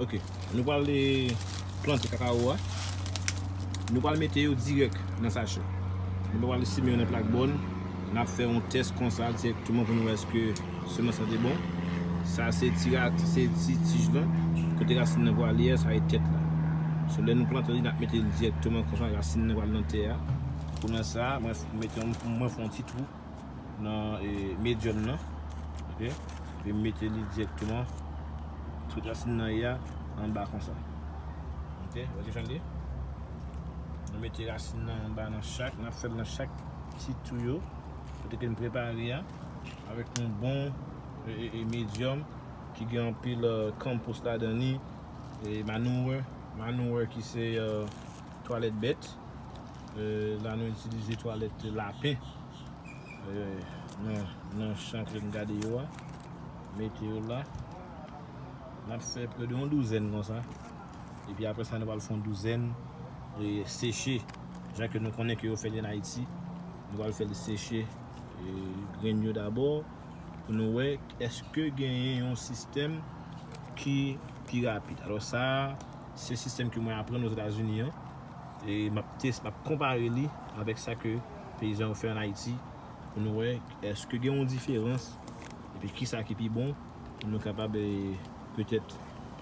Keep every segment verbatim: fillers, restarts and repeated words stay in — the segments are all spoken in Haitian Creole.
Ok, nou pral plante kakawo a. Nou pral mete yo dirèk nan sachè. Nou pa pral simen yo nan plak bòn. N ap fè yon tès konsa dirèkteman pou nou wè èske semans lan te bon. Sa se ti ra- se ti tij lan. Kote rasin nan pral ye a, sa e tèt la. So, lè nou plante li, n ap mete li dirèkteman konsa, rasin nan pral nan tè a. Pou nan sa, mwen f- mete yon- mwen fè yon ti twou nan e, medyòm nan. Ok? Epi m mete li dirèkteman tout rasin nan ye a anba konsa. Ok? Wè kijan l ye? Nou mete rasin nan anba nan chak, n ap fè l nan chak ti twou yo. Kote ke n prepare a, avèk yon bon e, e, e, medyòm ki gen anpil e, konpos ladan li, e, manure, manure ki se e, twalèt bèt. E, la nou itilize twalèt lapen. E, nan, nan chan ke n gade yo a. Mete yo la. N ap fè pre de yon douzèn konsa. Epi apre sa, nou pral fè yon douzèn e, seche. Jan ke nou konnen ke yo fè li an Ayiti. Nou pral fè li seche e, grenn yo dabò. Pou nou wè èske genyen yon sistèm ki pi rapid. Alò sa, se sistèm ke mwen aprann Ozetazini an. E m ap tès, m ap konpare li avèk sa ke peyizan yo fè an Ayiti. Pou nou wè èske gen yon diferans. Epi kisa ki pi bon. Pou nou kapab e, petèt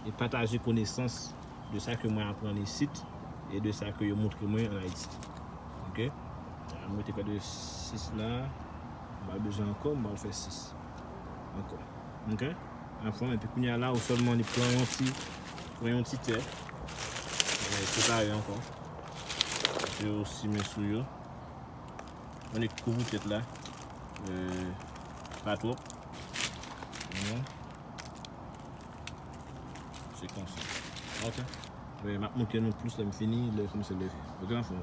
e pataje konesans de sa ke mwen aprann isit e de sa ke yo montre mwen an Ayiti. Ok? Mwen te fè de sis la. M pa bezwen ankò, m pral fè sis. Ankò. Ok? Anfòm, epi kounye a la, ou sèlman li pran yon ti, pran yon ti tè. E, separe ankò. Epi ou simen sou yo. Annik kouvri tèt la. E, pa twòp. Mhm. Se konsa. Ok. E, m ap montre nou plis lè m fini, lè kòmanse leve. Ok, anfòm.